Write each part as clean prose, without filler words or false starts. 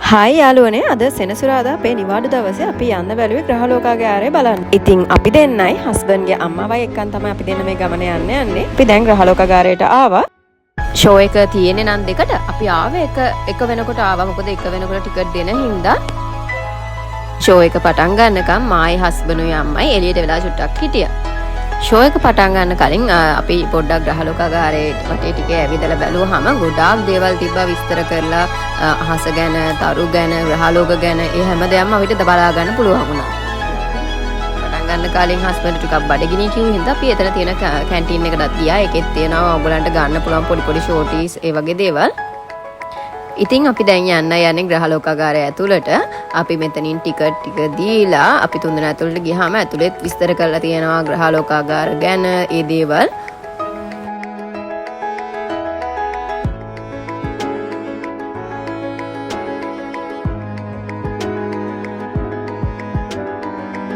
Hi යාළුවනේ, අද සෙනසුරාදා අපේ නිවාඩු දවසේ අපි යන්න බැලුවේ ග්‍රහලෝකාගාරය බලන්න. ඉතින් අපි දෙන්නයි හස්බන්ඩ්ගේ අම්මවයි එක්කන් තමයි අපි දෙන්න මේ ගමන යන්න යන්නේ. අපි දැන් ග්‍රහලෝකාගාරයට ආවා. ෂෝ එක තියෙන්නේ නම් දෙකට අපි ආවේ එක එක වෙනකොට ආවා. මොකද එක වෙනකොට ටිකට් දෙන හින්දා ෂෝ එක පටන් ගන්නකම් මායි හස්බන්ඩුයි අම්මයි එළියට වෙලා චුට්ටක් හිටියා. ෂෝ එක පටන් ගන්න කලින් අපි පොඩ්ඩක් ග්‍රහලෝකාගාරයේ වටේ ටික ඇවිදලා බැලුවාම ගොඩාක් දේවල් තිබ්බා විස්තර කරලා. අහස ගැන, තරු ගැන, ග්‍රහලෝක ගැන ඒ හැම දෙයක්ම අපිට බලා ගන්න පුළුවන් වුණා. පටන් ගන්න කලින් හස්බන්ඩ් ටිකක් බඩගිනි කිව්ව හින්දා අපි එතන තියෙන කැන්ටීන් එකටත් ගියා. ඒකෙත් තියෙනවා ඔයගලන්ට ගන්න පුළුවන් පොඩි පොඩි ෂෝටීස් ඒ වගේ දේවල්. ඉතින් අපි දැන් යන්න යන්නේ ග්‍රහලෝකාගාරය ඇතුළට. අපි මෙතනින් ටිකට් ටික දීලා අපි තුන්දෙනා ඇතුළට ගියාම ඇතුළෙත් විස්තර කරලා තියෙනවා ග්‍රහලෝකාගාර ගැන ඒ දේවල්.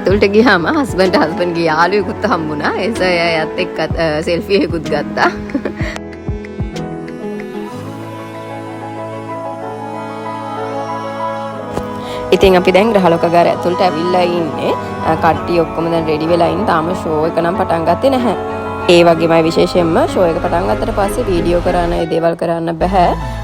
ඇතුළට ගියාම හස්බන්ඩ් හස්බන්ඩ්ගේ යාළුවෙකුත් හම්බුණා. ඒ නිසා එයාත් එක්කත් සෙල්ෆි එකකුත් ගත්තා. ඉතින් අපි දැන් ග්‍රහලෝකාගාරය ඇතුළට ඇවිල්ලා ඉන්නේ. කට්ටිය ඔක්කොම දැන් රෙඩි වෙලා ඉන්න. තාම ෂෝ එක නම් පටන් ගත්තේ නැහැ. ඒ වගේමයි විශේෂයෙන්ම ෂෝ එක පටන් ගත්තට පස්සේ වීඩියෝ කරන්න, ඒ දේවල් කරන්න බෑ.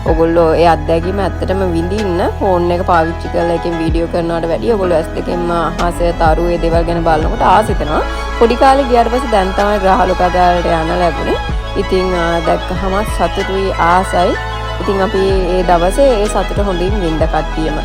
ඔයගොල්ලෝ ඒ අත්දැකීම ඇත්තටම විඳින්න ෆෝන් එක පාවිච්චි කරලා එකෙන් වීඩියෝ කරනවට වැඩිය ඔයගොල්ලෝ ඇස් දෙකෙන්ම අහස, තරු ඒ දේවල් ගැන බලනකොට ආස හිතෙනවා. පොඩි කාලේ ගියාට පස්සේ දැන් තමයි ග්‍රහලෝකාගාරයට යන්න ලැබුණේ. ඉතින් දැක්කහම සතුටුයි, ආසයි. ඉතින් අපි ඒ දවසේ ඒ සතුට හොඳින් වින්ද කට්ටියම.